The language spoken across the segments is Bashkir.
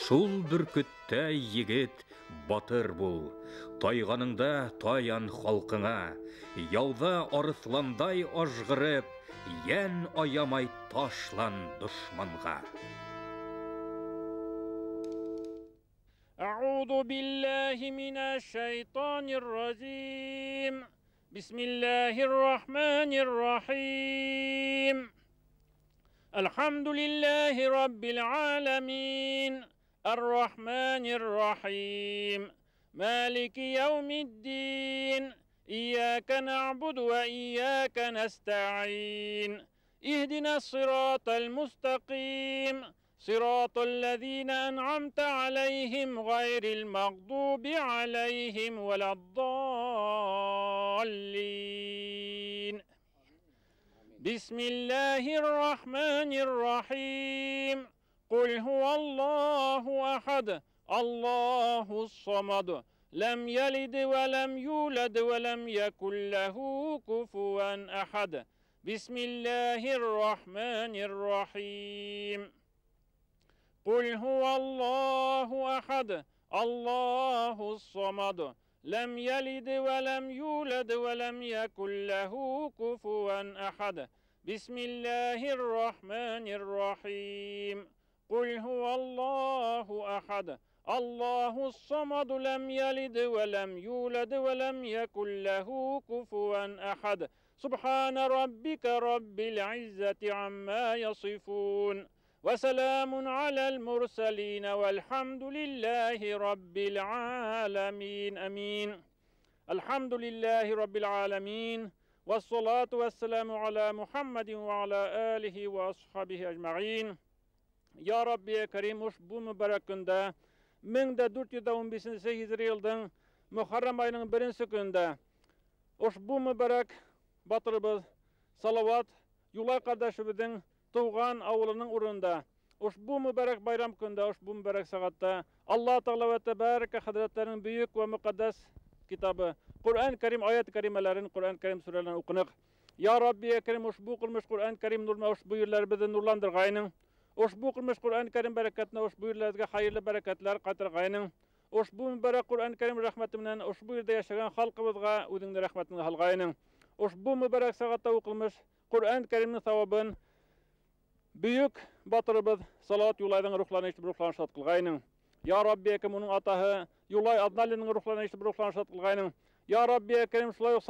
Шул бөркөттәй егет батыр бул, тайғаныңда таян халҡыңа, яуҙа арыҫландай ажғырып, йән аямай ташлан дошманға. أعوذ بالله من الشيطان الرجيم. بسم الله الرحمن الرحيم. الحمد لله رب العالمين الرحمن الرحيم مالك يوم الدين إياك نعبد وإياك نستعين اهدنا الصراط المستقيم صراط الذين أنعمت عليهم غير المغضوب عليهم ولا الضالين. بسم الله الرحمن الرحيم. قل هو الله أحد الله الصمد لم يلد ولم يولد ولم يكن له كفوا أحد. بسم الله الرحمن الرحيم. قل هو الله أحد الله الصمد لم يلد ولم يولد ولم يكن له كفوا أحد. بسم الله الرحمن الرحيم. قل هو الله أحد الله الصمد لم يلد ولم يولد ولم يكن له كفوا أحد. سبحان ربك رب العزة عما يصفون وسلام على المرسلين والحمد لله رب العالمين. أمين. الحمد لله رب العالمين والصلاة والسلام على محمد وعلى آله وأصحابه أجمعين. Ya Rabbi Kerim, bu mübarek günde 1415 Hicri yıldan Muharrem ayının birinci günde bu mübarek batırımız Salavat Yulay kardeşimizin Tuğan avulunun uğrunda bu mübarek bayram günde, bu mübarek saatte Allah Teala ve Tebareke Hazretlerinin büyük ve mukaddes kitabı Kur'an-ı Kerim ayet-i kerimelerin, Kur'an-ı Kerim surelerini okunuq. Ya Rabbi Kerim, bu kılmış Kur'an-ı Kerim nuruna bu yerler bizi nurlandırgayının. Ushbu qilmish Qur'on Karim barakatini ushbu yerlarga xayrli barakatlar qaytarg'ayning. Ushbu mübarek Qur'on Karim rahmati bilan ushbu yerda yashagan xalqimizga o'zingning rahmatingni halg'ayning. Ushbu mübarek soatda o'qilmish Qur'on Karimning savobini buyuk botirimiz Salovat Yulayning ruhlarini eshitib ruhlarini shod qilg'ayning. Ya Rabbi Akram, uning otasi Yulay Adnalining ruhlarini eshitib ruhlarini shod qilg'ayning. Ya Rabbi Akram, shulay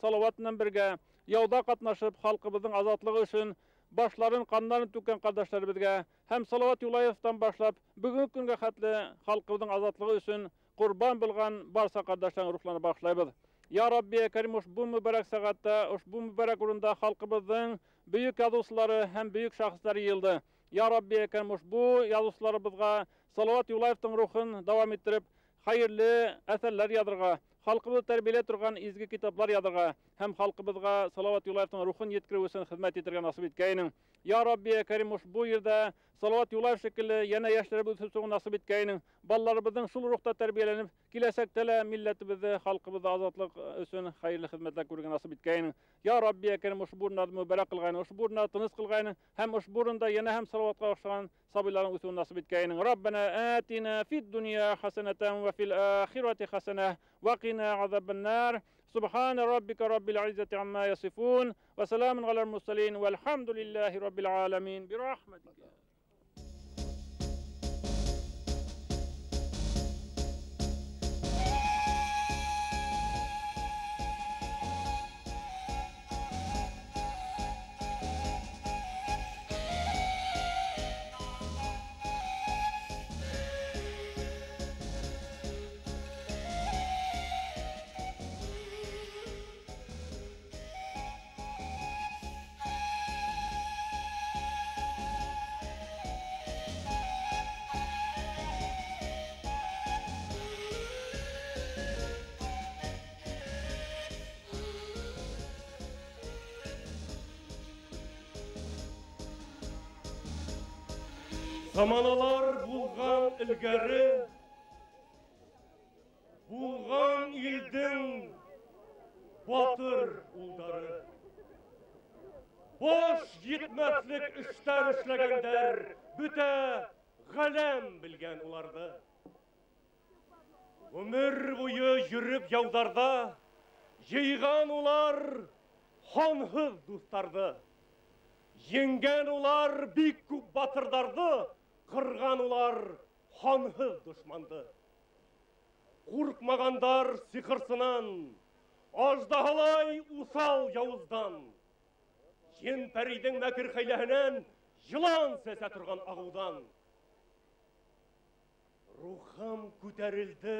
salovat bilan birga yovda qatnashib xalqimizning ozodligi uchun başların qanlarını tökkan kardeşlerimizge hem Salavat Yulayev'dan başlap bugünkü günge xatli xalqımızın azadlığı üçün qurban bo'lgan barsa kardeşlerin ruhlarını bağışlaymiz. Ya Rabbi Kerim, bu mübarek saatte, bu mübarek o'rinda xalqımızın büyük yazıcıları hem büyük şahısları yığıldı. Ya Rabbi Kerim, bu yazıcılarımızga Salavat Yulayev'nin ruhunu davam ettirip hayırlı eserler yazırga, xalqımızı terbiyeley turgan izgi kitaplar yazırga, hem xalqımızga Salavat Yulayevning ruhini yetkirib uchun xizmat ettirga nasib etgayning. Ya Rabbi Kerim, bu yerda Salavat Yulayev shekilli yana yoshlarimiz o'sishini nasib etgayning. Bolalarimizning shul ruhda tarbiyalanib, kelajakda la millatimizni, xalqimizni ozodlik uchun xayrli xizmatlar ko'rga nasib etgayning. Ya Rabbi Kerim, ushbu o'rinlarni muborak qilgayning, ushbu o'rinlarni tinch qilgayning, ham ushbu o'rinda yana ham Salavatga o'xshagan sabiylarning o'sishini nasib etgayning. Robbana atina fid dunya hasanatan va fil oxirati hasanah va qina azaban nar. سبحان ربك رب العزة عما يصفون وسلام على المرسلين والحمد لله رب العالمين برحمتك. Заманалар булған ілгәрі, булған елдің батыр улдары. Баш етмәслек эштәр эшләгәндәр бөтә Ғәләм белгән уларҙы. Ғүмер буйы йөрөп яуҙарҙа, йыйған улар һанһыҙ дуҫтарҙы. Еңгән улар бик күп батырҙарҙы, ҡырған улар һанһыҙ дошманды. Ҡурҡмағандар сихырсынан, аждаһалай уҫал яуыздан. Ен-пәрейҙең мәкер хәйләһенән, йылан сәсә торған ағыуҙан. Рухым күтәрелде,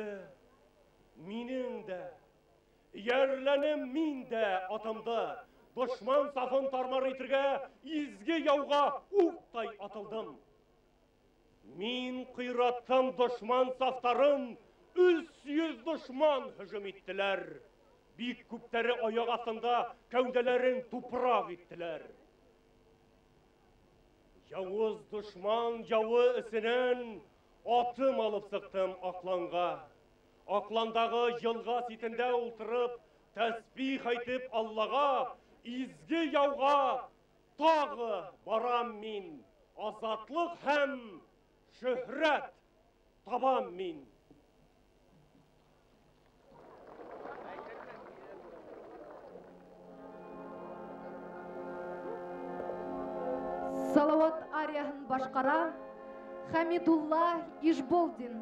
минең дә, йәрләнем мин дә атымды. Дошман сафын тармар итергә изге яуға уҡтай атылдым. Мин ҡыйраттым дошман сафтарын, 300 дошман һөжүм иттеләр. Бик күптәре аяҡ аҫтында кәүҙәләрен тупраҡ иттеләр. Яуыз дошман яуы эсенән атым алып сыҡтым аҡланға. Аҡландағы йылға ситендә ултырып, тәсбих әйтеп Аллаға, изге яуға тағы барам мин. Азатлыҡ һәм шөһрәт табам мин. Салават арияһын башҡара Хамидулла Ишболдин.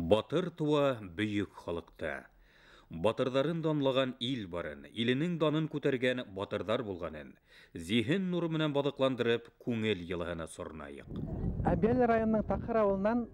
Батыр туа бөйөк халыҡта. Батырҙарын данлаған ил барын, иленең данын күтәргән батырҙар булғанын, зиһен нуры менән баҙыҡландырып, күңел йылыһына сорнайыҡ. Әбйәлил районының Таҡыр ауылынан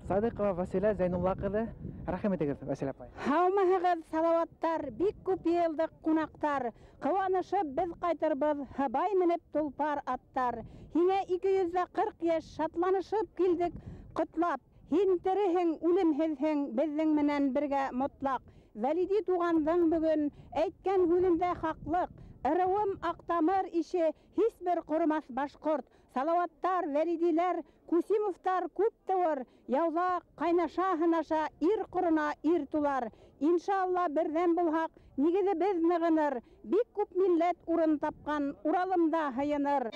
Садыҡова Василә Зәйнулла ҡыҙы. Рәхим итегеҙ, Василә апай. Һаумыһығыҙ, Салауаттар, бик күп йыйылдыҡ ҡунаҡтар. Ҡыуанышып беҙ ҡайтырбыҙ, һыбай менеп толпар аттар. Һиңә 240 йәш, шатланышып килдек ҡотлап. Һин тереһең, үлемһеҙһең, беҙҙең менән бергә мотлаҡ. Вәлиди туғандың бөгөн, әйткән һүҙендә хаҡлыҡ. Ырыуым Аҡтамыр ише һис бер ҡоромаҫ башҡорт. Салауаттар, Вәлидиләр, Кусимовтар күп тыуыр. Яуҙа ҡайнаша һынаша, ир ҡорона ир тулар. Иншалла берҙәм булһаҡ, нигеҙебеҙ нығыныр. Бик күп милләт урын тапҡан, Уралымда һыйыныр.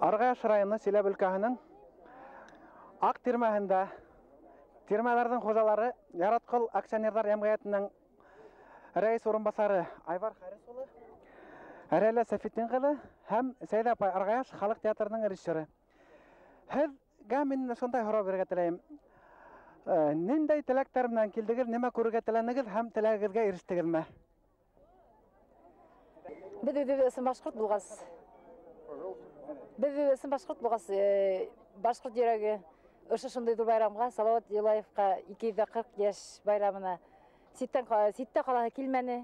Арғаяш районы Силәбе өлкәһенең Аҡ тирмәһендә тирмәләрҙең хужалары Яратҡол акционерҙар йәмғиәтенең рәис урынбаҫары Айвар Харис улы, Рәйлә Сәфетдин ҡыҙы һәм Сәйҙә апай Арғаяш халыҡ театрының режиссеры. Һеҙгә мин шундай һорау бирергә теләйем. Ниндәй теләктәр менән килдегеҙ, нимә күрергә теләнегеҙ һәм теләгегеҙгә ирештегеҙме? Беҙ үҙебеҙ ысын башҡорт булғас, башҡорт йөрәге ошо шундай ҙур байрамға, Салауат Юлаевҡа 240 йәш байрамына ситтә ҡалаһы килмәне.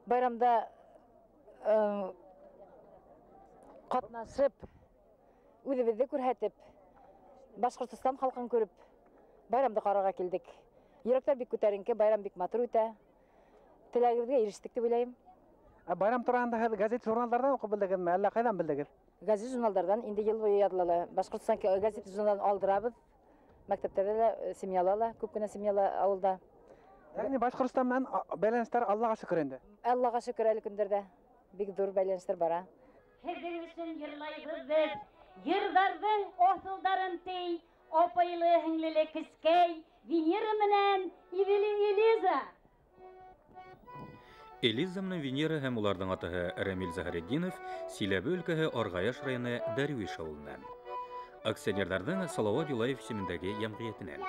Байрамда ҡатнашып, үҙебеҙҙе күрһәтеп, Башҡортостан халҡын күреп, байрамды ҡарарға килдек. Йөрәктәр бик күтәренке, байрам бик матур үтә. Теләгебеҙгә ирештек тип уйлайым. Байрам тураһында һеҙ газет журналдарҙан уҡып белдегеҙме, әллә ҡайҙан белдегеҙ? Газет журналдарҙан инде йыл буйы яҙыла. Башҡортостан газет журналын алдырабыҙ. Мәктәптәрҙә лә, семьяла ла, күп кенә семьяла ауылда. Йәғни Башҡортостан менән бәйләнештәр Аллаға шөкөр инде. Аллаға шөкөр, әле көндәрҙә бик ҙур бәйләнештәр бара. Һеҙҙең өсөн йырлайбыҙ беҙ. Йырҙарҙың аҫылдарын тей, апайлы һеңлеле кескәй, Венера менән Элиза. Элиза менән Венера һәм уларҙың атаһы Рәмил Заһретдинов Силәбе өлкәһе Арғаяш районы Дәрвиш ауылынан. Акционерҙарҙың Салауат Юлаев исемендәге йәмғиәтенән.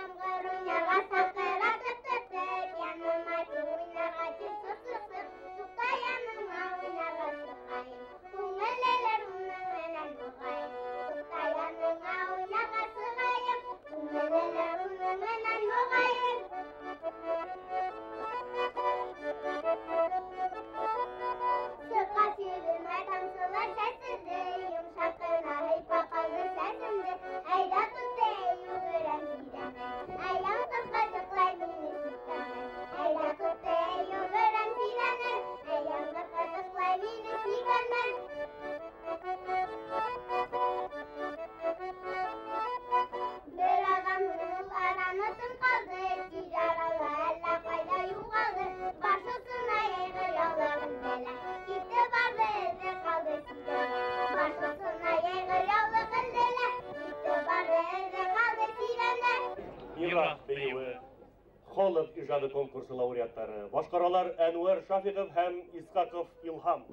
Халыҡ ижады конкурсы лауреаттары башҡаралар Әнүәр Шафиҡов һәм Исхаҡов Илһам.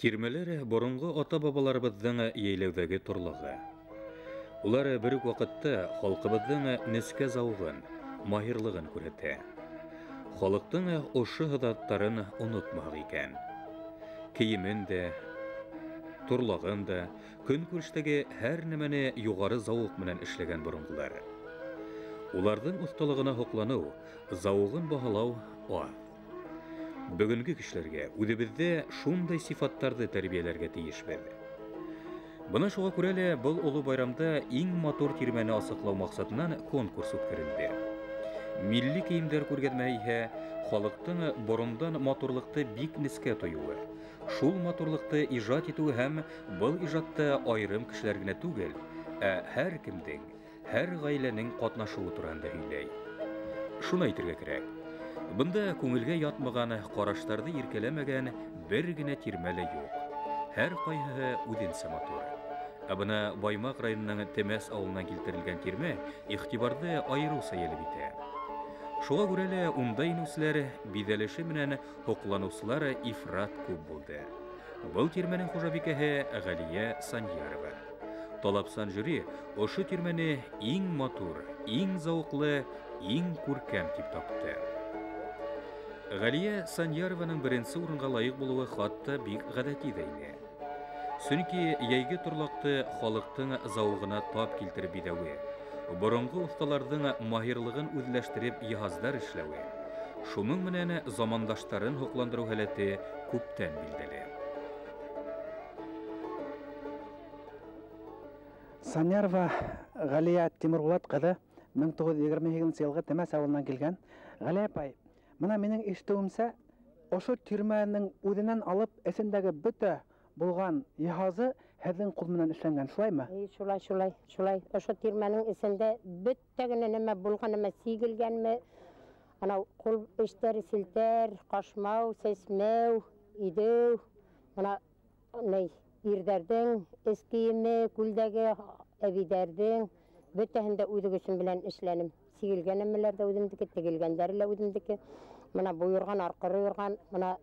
Тирмәләр боронғо ата-бабаларыбыҙҙың йәйләүҙәге торлағы. Улар бер үк ваҡытта халҡыбыҙҙың нескә зауығын, маһирлығын күрһәтә. Халыҡтың ошо һыҙаттарын онотмаһаҡ икән. Кейемен дә, торлағын да, көнкүрештәге һәр нәмәне юғары зауыҡ менән эшләгән боронғолар. Уларҙың оҫталығына һоҡланыу, зауығын баһалау аҙ. Бөгөнгө кешеләргә үҙебеҙҙә шундай сифаттарҙы тәрбиәләргә тейешбеҙ. Бына шуға күрә лә был оло байрамда иң матур тирмәне асыҡлау маҡсатынан конкурс үткәрелде. Милли кейемдәр күргәҙмәһе иһә халыҡтың борондан матурлыҡты бик нескә тойоуы, шул матурлыҡты ижад итеүе һәм был ижадта айырым кешеләр генә түгел, ә һәр кемдең, һәр ғаиләнең ҡатнашыуы тураһында һөйләй. Шуны әйтергә кәрәк. Бында күңелгә ятмаған, ҡараштарҙы иркәләмәгән бер генә тирмә лә юҡ. Һәр ҡайһыһы үҙенсә матур. Ә бына Баймаҡ районының Темәс ауылынан килтерелгән тирмә иғтибарҙы айырыуса йәлеп итә. Шуға күрә лә унда инеүселәр, биҙәлеше менән һоҡланыусылар ифрат күп булды. Был тирмәнең хужабикәһе Ғәлиә Саньярова. Талапсан жюри ошо тирмәне иң матур, иң зауыҡлы, иң күркәм тип тапты. Ғәлиә Саньярованың беренсе урынға лайыҡ булыуы хатта бик ғәҙәти ҙә ине. Сөнки йәйге торлаҡты халыҡтың зауығына тап килтереп биҙәүе, боронғо оҫталарҙың маһирлығын үҙләштереп йыһаздар эшләүе, шуның менән замандаштарын һоҡландырыу һәләте күптән билдәле. Саньярова Ғәлиә Тимербулат ҡыҙы 1928 йылғы Темәс ауылынан килгән. Ғәлиә апай, мына минең ишетеүемсә, ошо тирмәнең үҙенән алып эсендәге бөтә булған йыһазы һеҙҙең ҡул менән эшләнгән, шулаймы? Шулай, шулай, шулай. Ошо тирмәнең эсендә бөтә генә нәмә булған, нәмә сигелгәнме, анау ҡул эштәре, селтәр, ҡашмау, сәсмәү, иҙеү, мына ни ирҙәрҙең эс кейеме, күлдәге, әбейҙәрҙең бөтәһен дә үҙ көсөм белән эшләнем. Сигелгән нәмәләр ҙә үҙемдеке, тегелгәндәре лә үҙемдеке. Мына буйырған, арҡыры юрған, мына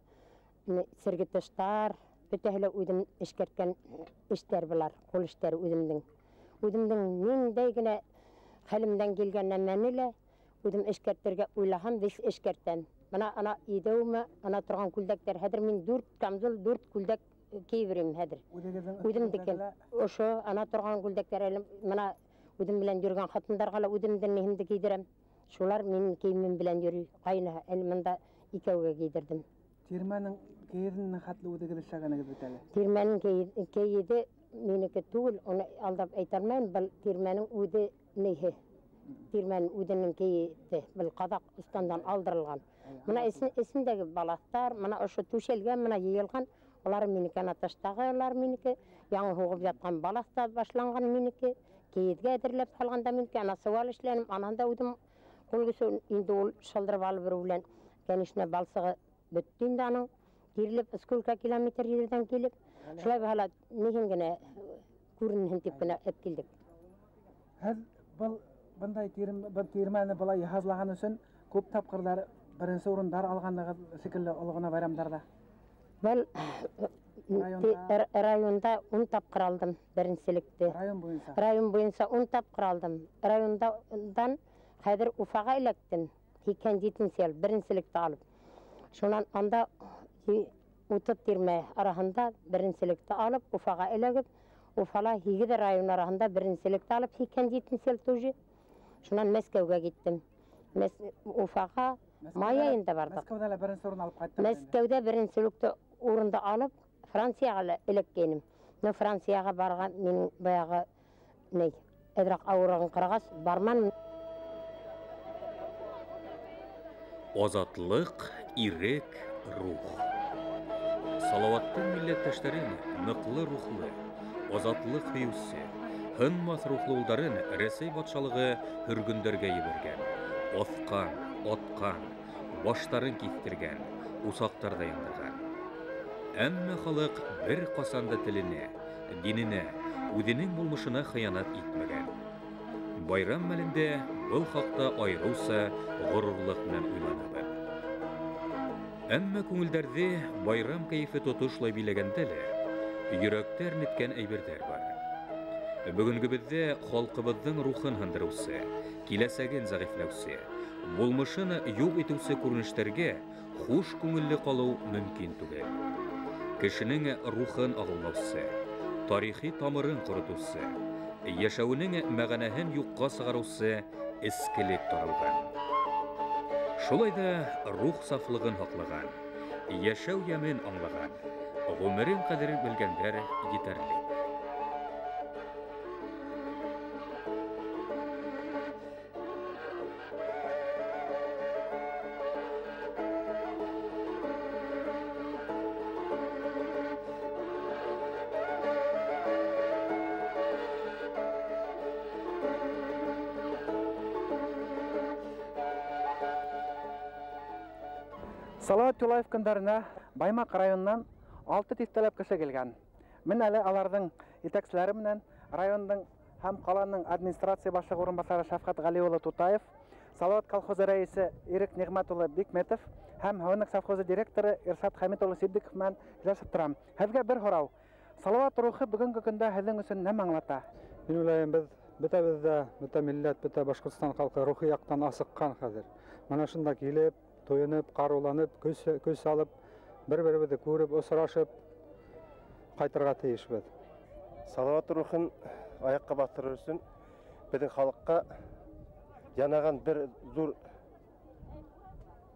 сергетыштар, бөтәһе лә үҙем эшкәрткән эштәр былар, ҡул эштәре үҙемдең. Үҙемдең ниндәй генә хәлемдән килгән нәмәне лә үҙем эшкәртергә уйлаһам, бис эшкәртәм. Мына ана иҙеүме, ана торған күлдәктәр. Хәҙер мин 4 камзол, 4 күлдәк кейҙерәм хәҙер. Үҙемдеке. Ошо ана торған күлдәктәр әле мына үҙем белән йөрөгән ҡатындарға ла үҙемдең ниһемде кейҙерәм. Шулар минең кейемем белән йөрөй. Ҡайнаһа, әле мында икәүгә кейҙерҙем. Тирмәнең кейеҙен хәтле үҙегеҙ эшләгәнегеҙ бит әле. Тирмәнең кейеҙе минеке түгел, уны алдап әйтә алмайым. Был тирмәнең үҙе ниһе. Тирмәнең үҙенең кейеҙе, был Ҡаҙағстандан алдырылған. Мына эсендәге балаҫтар, мына ошо түшәлгән, мына йыйылған, улар минеке, ана таштағы улар минеке, яңы һуғып ятҡан балаҫта башланған минеке, кейеҙгә әҙерләп һалған да минеке, ана сыуал эшләнем, анан да үҙем ҡул көсө инде ул шылдырып алып береү белән, конечно, балсығы бөттө инде аның, тирелеп сколько километр ерҙән килеп, шулай булһа ла ниһен генә күренһен тип кенә әп килдек. Һеҙ был бындай тирмәне былай йыһазлаған өсөн күп тапҡырҙар беренсе урындар алғанлығы шикелле оло ғына байрамдарҙа. Был районда 10 тапҡыр алдым беренселекте. Район буйынса? Район буйынса 10 тапҡыр алдым. Райондан хәҙер Уфаға эләктем. 87 йыл беренселекте алып. Шунан анда 30 тирмә араһында беренселекте алып, Уфаға эләгеп, Уфала 8 район араһында беренселекте алып, 87 йыл тоже. Шунан Мәскәүгә киттем. Уфаға Май айында барҙыҡ. Мәскәүҙә лә беренсе урын алып ҡайттыҡ. Мәскәүҙә беренселекте урынды алып, Францияға ла эләккәйнем. Но Францияға барған минең баяғы ни, әҙерәк ауырығын ҡарағас, барманым. Азатлыҡ, ирек, рух. Салаваттың милләттәштәрен ныҡлы рухлы, азатлыҡ һөйөүсе, һынмаҫ рухлы улдарын Рәсәй батшалығы һөргөндәргә ебәргән, аҫҡан, атҡан, баштарын киҫтергән, усаҡтарҙа яндырған. Әммә халыҡ бер ҡасан да теленә, диненә, үҙенең булмышына хыянат итмәгән. Байрам мәлендә был хаҡта айырыуса ғорурлыҡ менән уйланабыҙ. Әммә күңелдәрҙе байрам кәйефе тотошлай биләгәндә лә йөрәктә әрнеткән әйберҙәр бар. Бөгөнгөбөҙҙә халҡыбыҙҙың рухын һындырыусы, киләсәген зәғифләүсе, булмышын юҡ итеүсе күренештәргә хуш күңелле ҡалыу мөмкин түгел. Кешенең рухын ағыулаусы, тарихи тамырын ҡоротоусы, йәшәүенең мәғәнәһен юҡҡа сығарыусы эскелек таралған. Шулай ҙа рух сафлығын һаҡлаған, йәшәү йәмен аңлаған, ғүмерен ҡәҙерен белгәндәр етәрлек. Салават Юлаев көндәренә Баймаҡ районынан 6 тиҫтәләп кеше килгән. Мин әле аларҙың етәкселәре менән райондың һәм ҡаланың администрация башлығы урынбаҫары Шәфҡәт Ғәли улы Тутаев, Салават колхозы рәйесе Ирек Ниғмәт улы Бикметов һәм Һыуыныҡ совхозы директоры Иршат Хәмит улы Ситдиҡов менән һөйләшеп торам. Һеҙгә бер һорау. Салават рухы бөгөнгө көндә һеҙҙең өсөн нәмә аңлата? Мин уйлайым, беҙ бөтәбеҙ ҙә, бөтә милләт, бөтә Башҡортостан халҡы рухи яҡтан асыҡҡан хәҙер. Мына шунда килеп, туйынып, ҡаруланып, көс алып, бер-беребеҙҙе күреп, осрашып ҡайтырға тейешбеҙ. Салават рухын аяҡҡа баҫтырыр өсөн беҙҙең халыҡҡа янаған бер ҙур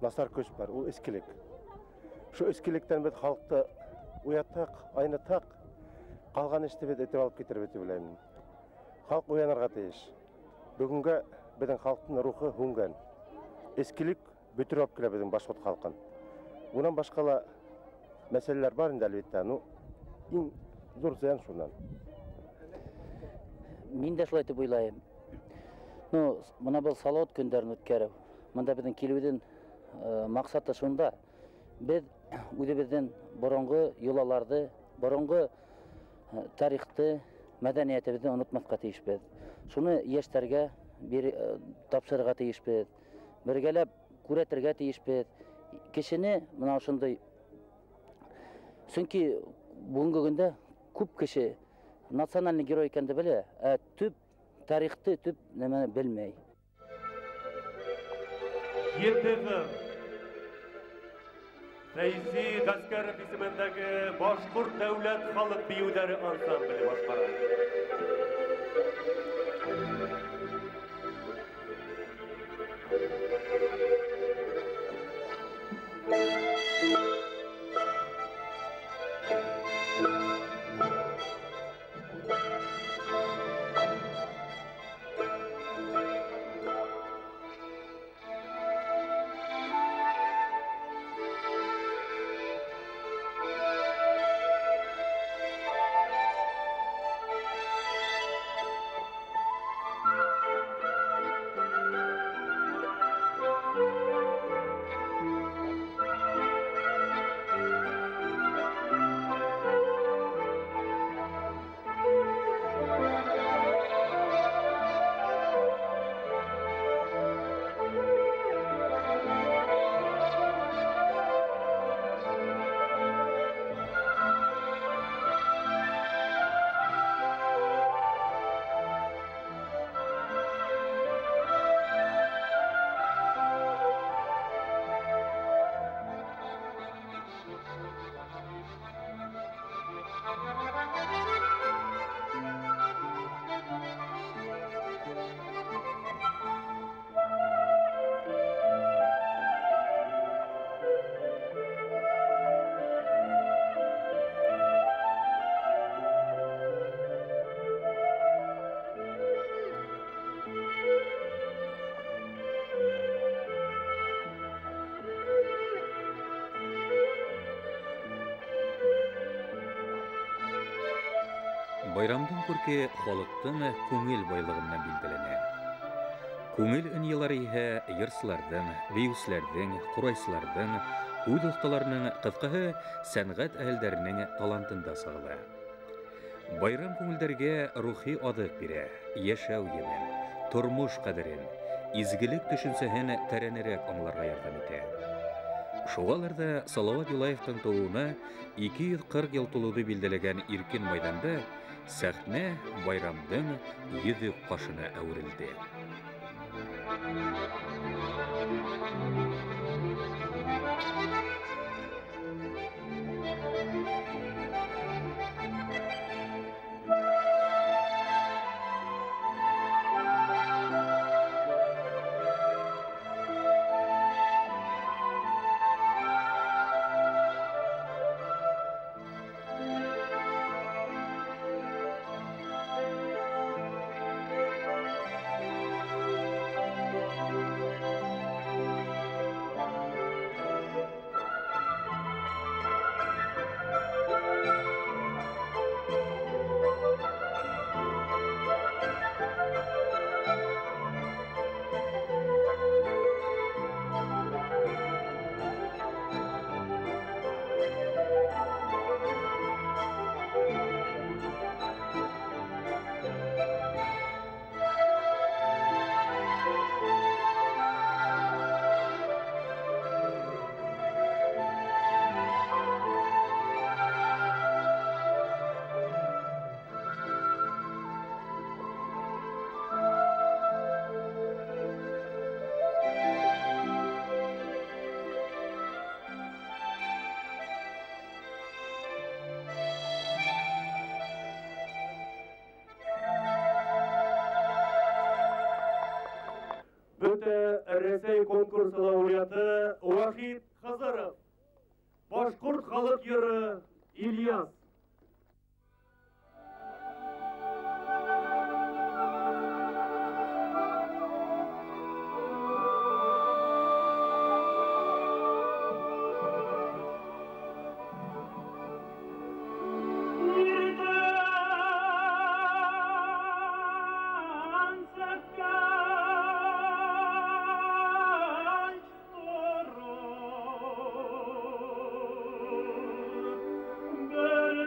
насар көс бар, ул эскелек. Шу эскелектән беҙ халыҡты уятһаҡ, айнытһаҡ, ҡалған эште беҙ этеп алып китербеҙ тип уйлайым. Халыҡ уянырға тейеш. Бөгөнгә беҙҙең халыҡтың рухы һүнгән. Эскелек бөтөрөп алып килә беҙҙең башҡорт халҡын. Унан башҡа ла мәсьәләләр бар инде, әлбиттә. Ну, иң ҙур зыян шунан. Мин дә шулай тип уйлайым. Ну, бына был Салават көндәрен үткәреү. Бында беҙҙең килеүҙең маҡсаты шунда. Беҙ үҙебеҙҙең боронғо йолаларҙы, боронғо тарихты, мәҙәниәтебеҙҙе онотмаҫҡа тейешбеҙ. Шуны йәштәргә тапшырырға тейешбеҙ. Бергәләп күрәтергә тейешбеҙ. Кешене бына ошондай, сөнки бөгөнгө көндә күп кеше национальный герой икәнде белә, ә төп тарихты, төп нәмәне белмәй. Ете ҡыҙ. Фәйзи Ғәскәров исемендәге Башҡорт дәүләт халыҡ бейеүҙәре ансамбле башҡара. Байрамдың күрке халыҡтың күңел байлығы менән билдәләнә. Күңел ынйылары иһә йырсыларҙың, бейеүселәрҙең, ҡурайсыларҙың, һүҙ оҫталарының, ҡыҫҡаһы сәнғәт әһелдәренең талантында сағыла. Байрам күңелдәргә рухи аҙыҡ бирә, йәшәү йәмен, тормош ҡәҙерен, изгелек төшөнсәһен тәрәнерәк аңларға ярҙам итә. Шуғалыр да Салауат Юлаевтың тыуыуына 240 йыл тулыуҙы билдәләгән иркен майҙанда сәхнә байрамдың йөҙөк ҡашына әүерелде. Рәсәй конкурсы лауреаты Вахит Хазаров. Башҡорт халыҡ йыры Ильяс. Birden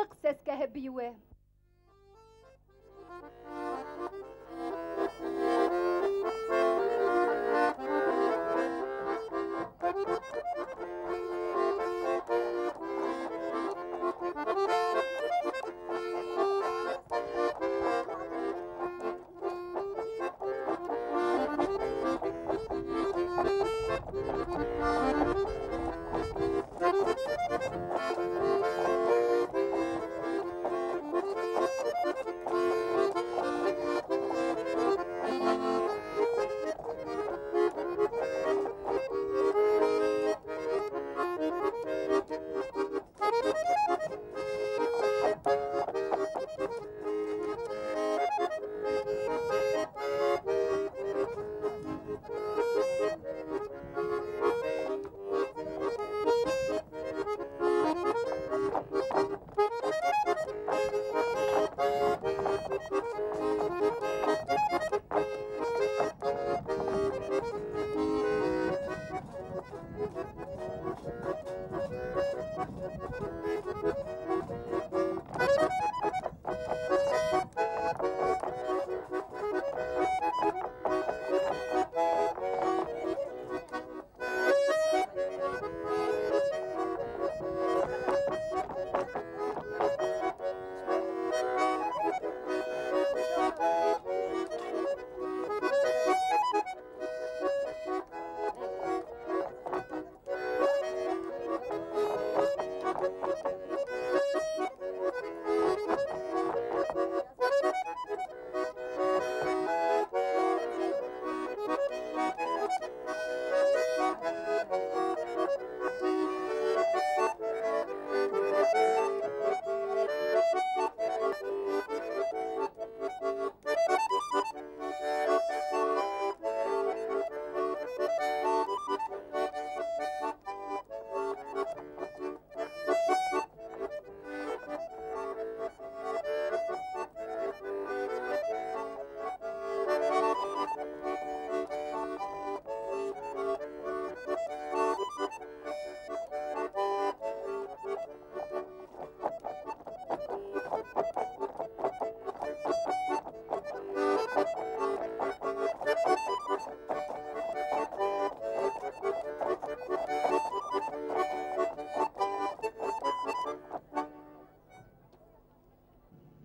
Шатлыҡ сәскәһе бейеүе.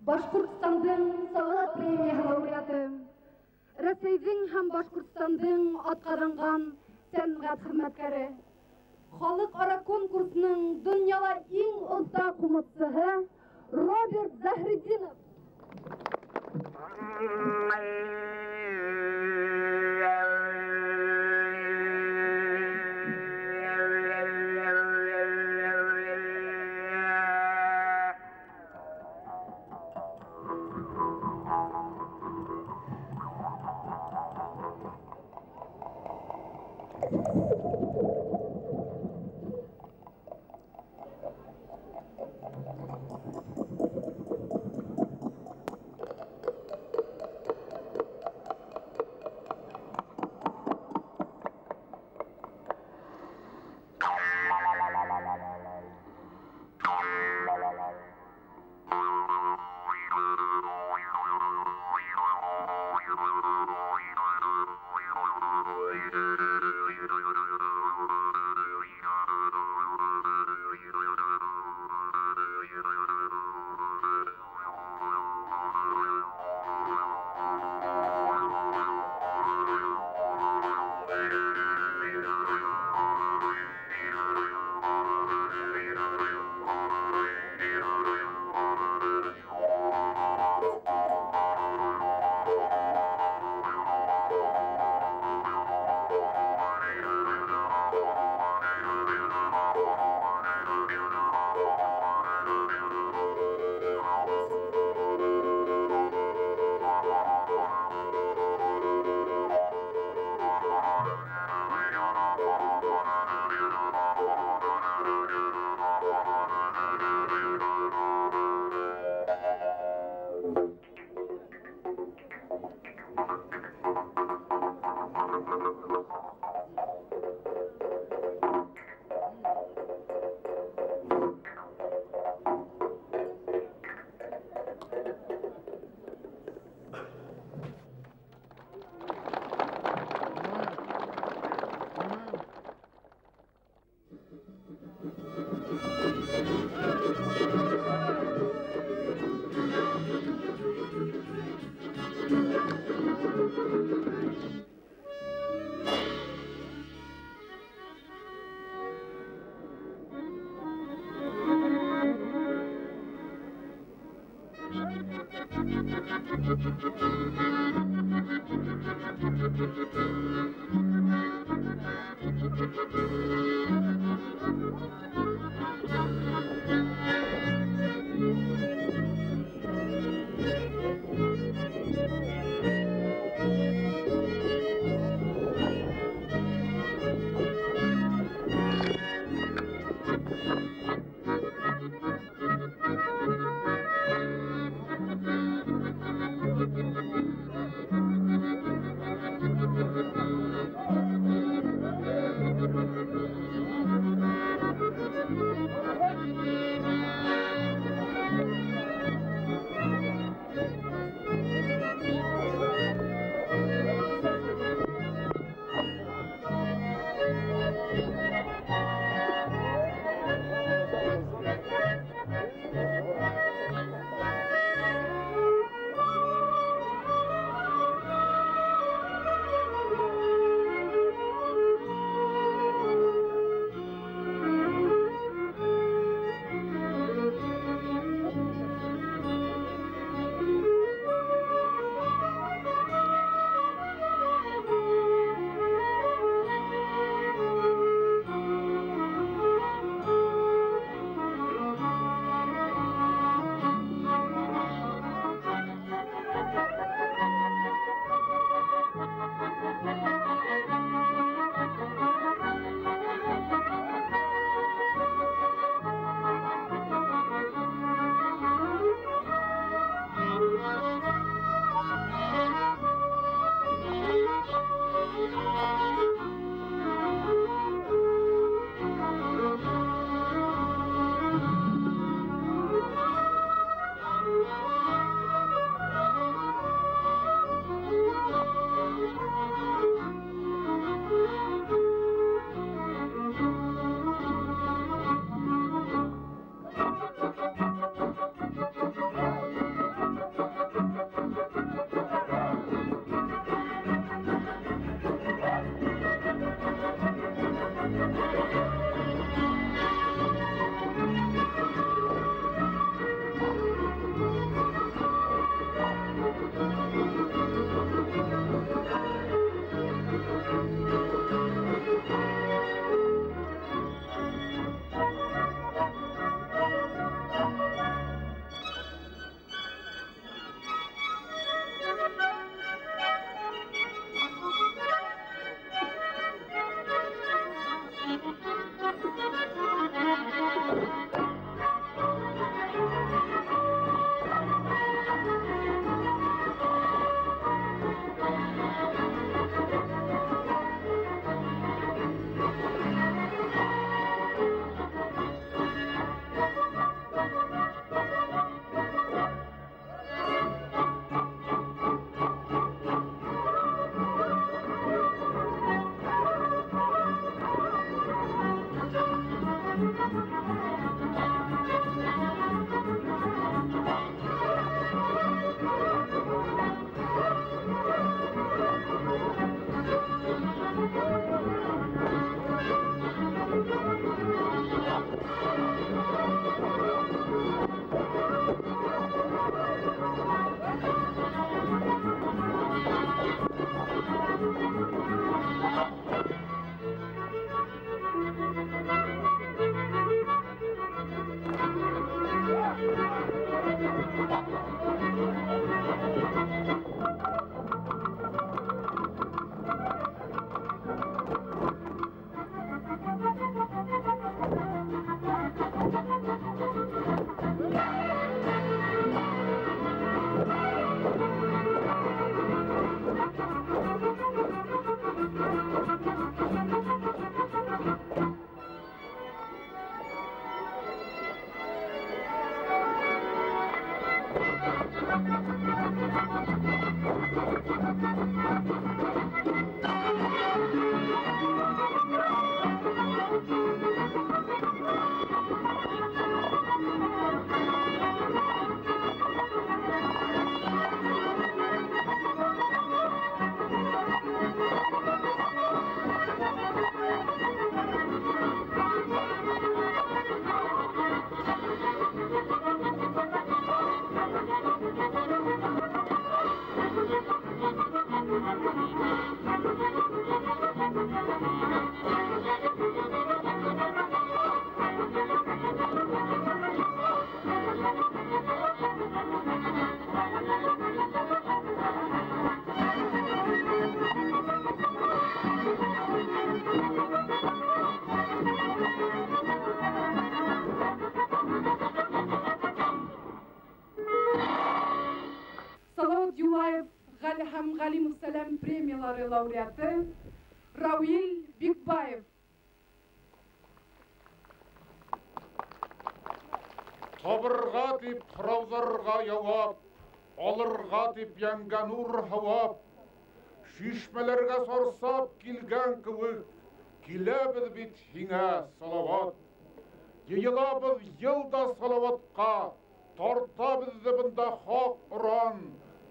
Башҡортостандың Салауат премияһы лауреаты, Рәсәйҙең һәм Башҡортостандың атҡаҙанған сәнғәт хеҙмәткәре, халыҡ-ара конкурсының донъяла иң оҫта ҡумыҙсыһы Роберт Заһретдинов. һәм Ғалимов Сәләм премиялары лауреаты Рауил Бикбаев. Табырға тип һорауҙарға яуап, алырға тип йәнгә нур һауап, шишмәләргә сарсап килгән кеүек, киләбеҙ бит һиңә, Салават. Йыйылабыҙ йыл да Салаватҡа, тарта беҙҙе бында хаҡ оран,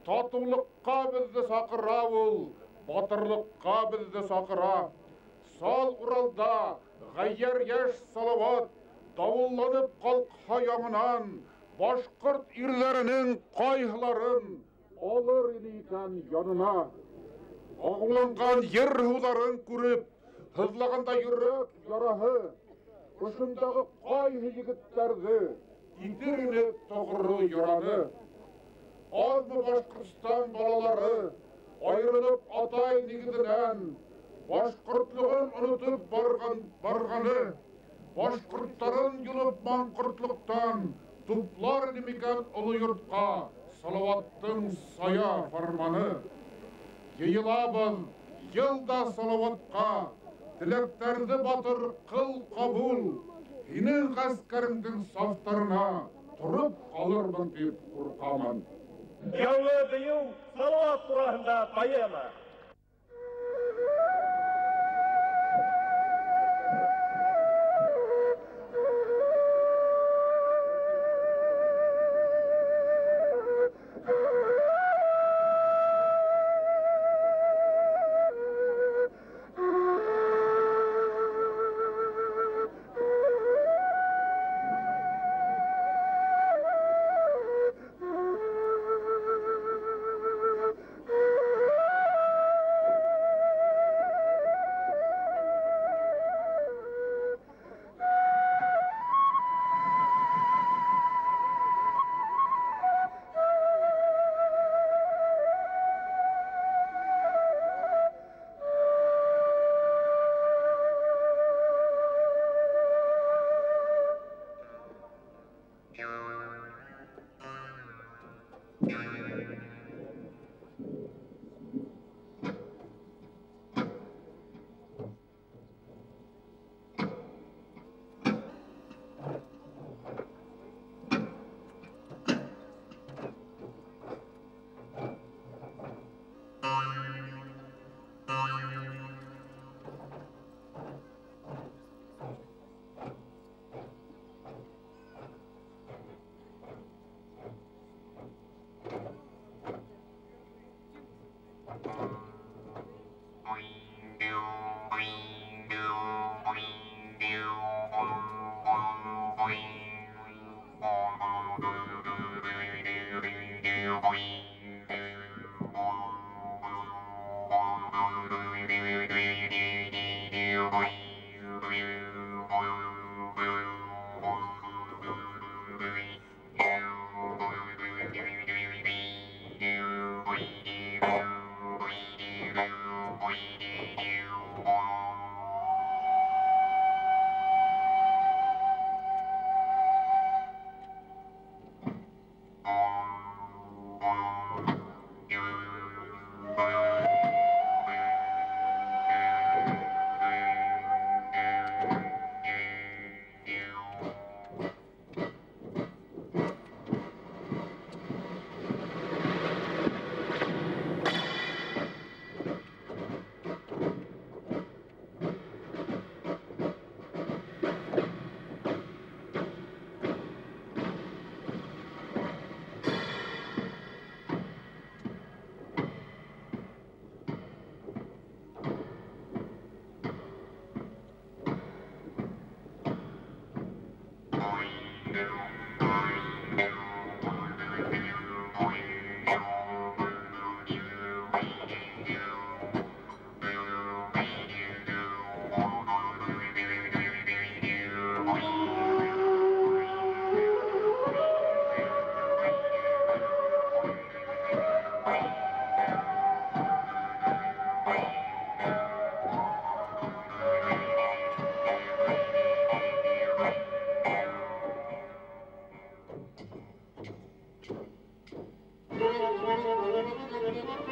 татыулыҡҡа беҙҙе саҡыра ул, батырлыҡҡа беҙҙе саҡыра. Сал Уралда ғәййәр йәш Салават, дауылланып ҡалҡһа яңынан, башҡорт ирҙәренең ҡайһыларын алыр ине икән янына. Ағыуланған ер һыуҙарын күреп, һыҙлағанда йөрәк яраһы, ошондағы ҡайһы егеттәрҙе итер ине тоғро яраны. Аҙмы Башҡортостан балалары айырылып атай нигеҙенән, башҡортлоғон онотоп барғаны, башҡорттарын йолоп маңҡортлоҡтан туплар ине микән оло йортҡа Салаваттың сая фарманы. Йыйылабыҙ йыл да Салаватҡа, теләктәрҙе батыр ҡыл ҡабул, һинең ғәскәреңдең сафтарына тороп ҡалырмын тип ҡурҡамын. Яңы бейеү Салават тураһында поэма.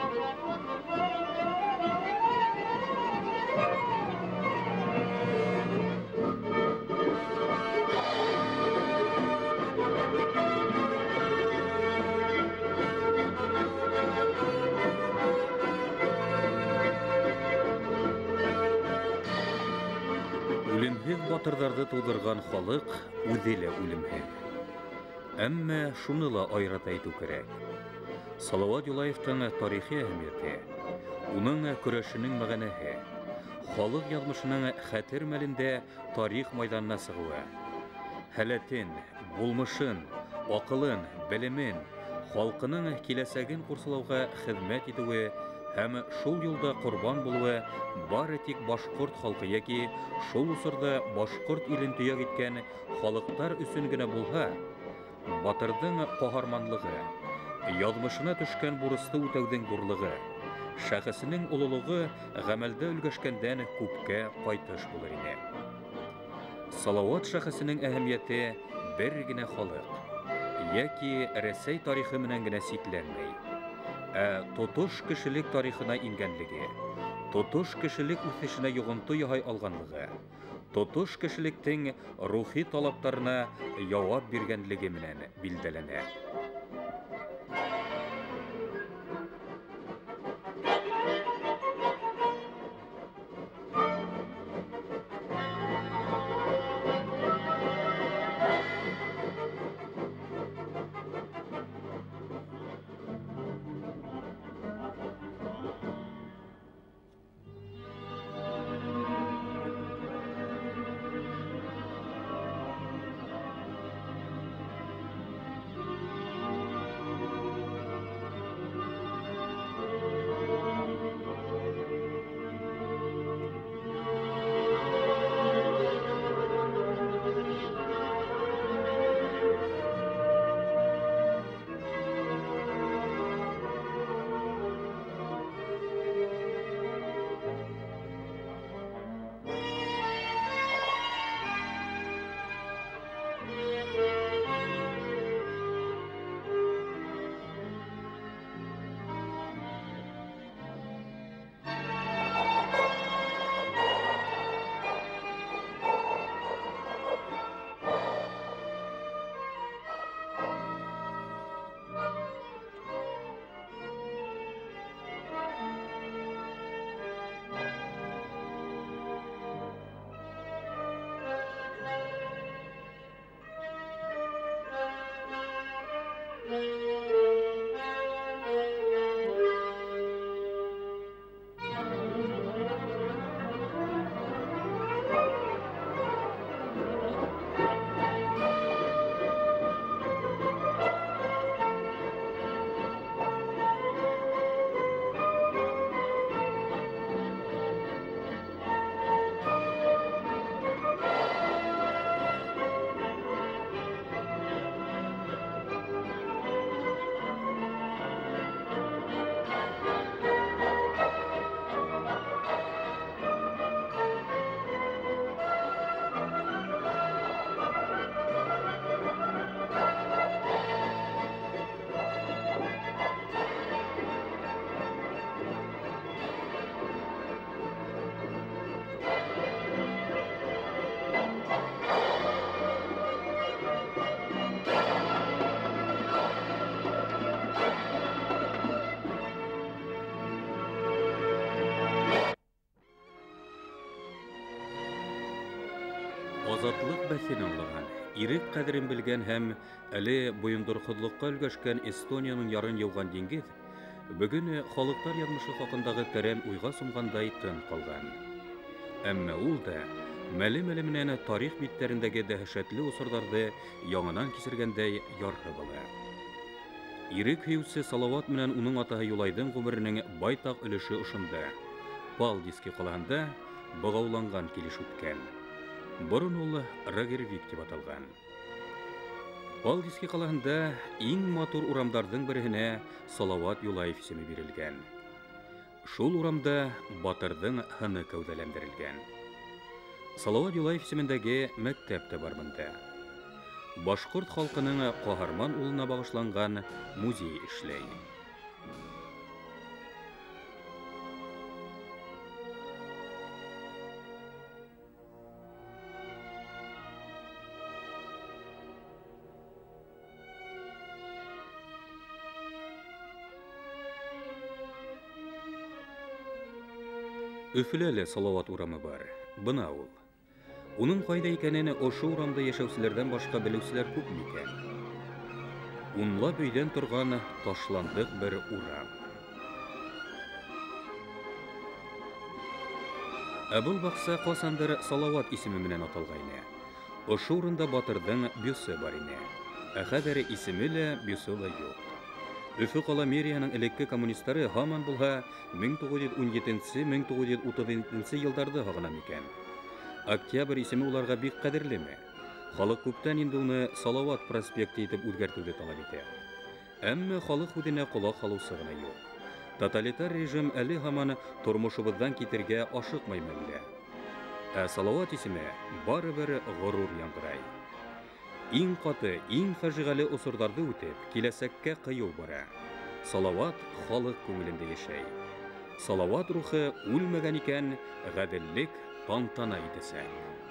Thank you. Бөйөк батырҙарҙы тыуҙырған халыҡ үҙе лә үлемһеҙ. Әммә шуны ла айырата әйтеү кәрәк. Салауат Юлаевтың тарихи әһәмиәте, уның көрәшенең мәғәнәһе, халыҡ яҙмышының хәтер мәлендә тарих майҙанына сығыуы, һәләтен, булмышын, аҡылын, белемен, халҡының киләсәген ҡурсалауға хеҙмәт итеүе һәм шул юлда ҡорбан булыуы бары тик башҡорт халҡы йәки шул осорҙа башҡорт илен төйәк иткән халыҡтар өсөн генә булһа, батырҙың ҡаһарманлығы, яҙмышына төшкән бурысты үтәүҙең ҙурлығы, шәхесенең ололоғо ғәмәлдә өлгәшкәндән күпкә ҡайтыш булыр ине. Салауат шәхесенең әһәмиәте бер генә халыҡ йәки Рәсәй тарихы менән генә сикләнмәй, ә тотош кешелек тарихына ингәнлеге, тотош кешелек үҫешенә йоғонто яһай алғанлығы, тотош кешелектең рухи талаптарына яуап биргәнлеге менән билдәләнә. Азатлыҡ бәҫен аңлаған, ирек ҡәҙерен белгән һәм әле бойондорһоҙлоҡҡа өлгәшкән Эстонияның ярын йыуған диңгеҙ бөгөн халыҡтар яҙмышы хаҡындағы тәрән уйға сумғандай тын ҡалған. Әммә ул да мәле-мәле менән тарих биттәрендәге дәһшәтле осорҙарҙы яңынан кисергәндәй ярһып ала. Ирек һөйөүсе Салауат менән уның атаһы Юлайҙың ғүмеренең байтаҡ өлөшө ошонда, Палдиски ҡалаһында бығауланған килеш үткән. Борон ул Рогервик тип аталған. Палдиски ҡалаһында иң матур урамдарҙың береһенә Салауат Юлаев исеме бирелгән. Шул урамда батырҙың һыны кәүҙәләндерелгән. Салауат Юлаев исемендәге мәктәп тә бар бында. Башҡорт халҡының ҡаһарман улына бағышланған музей эшләй. Өфөлә лә Салауат урамы бар. Бына ул. Уның ҡайҙа икәнен ошо урамда йәшәүселәрҙән башҡа белеүселәр күп микән? Унлап өйҙән торған ташландыҡ бер урам. Ә был баҡса ҡасандыр Салауат исеме менән аталғайны. Ошо урында батырҙың бюсы бар ине. Ә хәҙер исеме лә, бюсы ла юҡ. Өфө ҡала мэрияһының элекке коммунистары һаман булһа 1917-1937 йылдарҙы һағына микән? Октябрь исеме уларға бик ҡәҙерлеме? Халыҡ күптән инде уны Салауат проспекты итеп үҙгәртеүҙе талап итә. Әммә халыҡ һүҙенә ҡолаҡ һалыусы ғына юҡ. Тоталитар режим әле һаман тормошобоҙҙан китергә ашыҡмай мәллә. Ә Салауат исеме барыбер ғорур яңғырай. Иң ҡаты, иң фажиғәле осорҙарҙы үтеп, киләсәккә ҡыйыу бара. Салауат халыҡ күңелендә йәшәй. Салауат рухы үлмәгән икән, ғәҙеллек тантана итәсәк.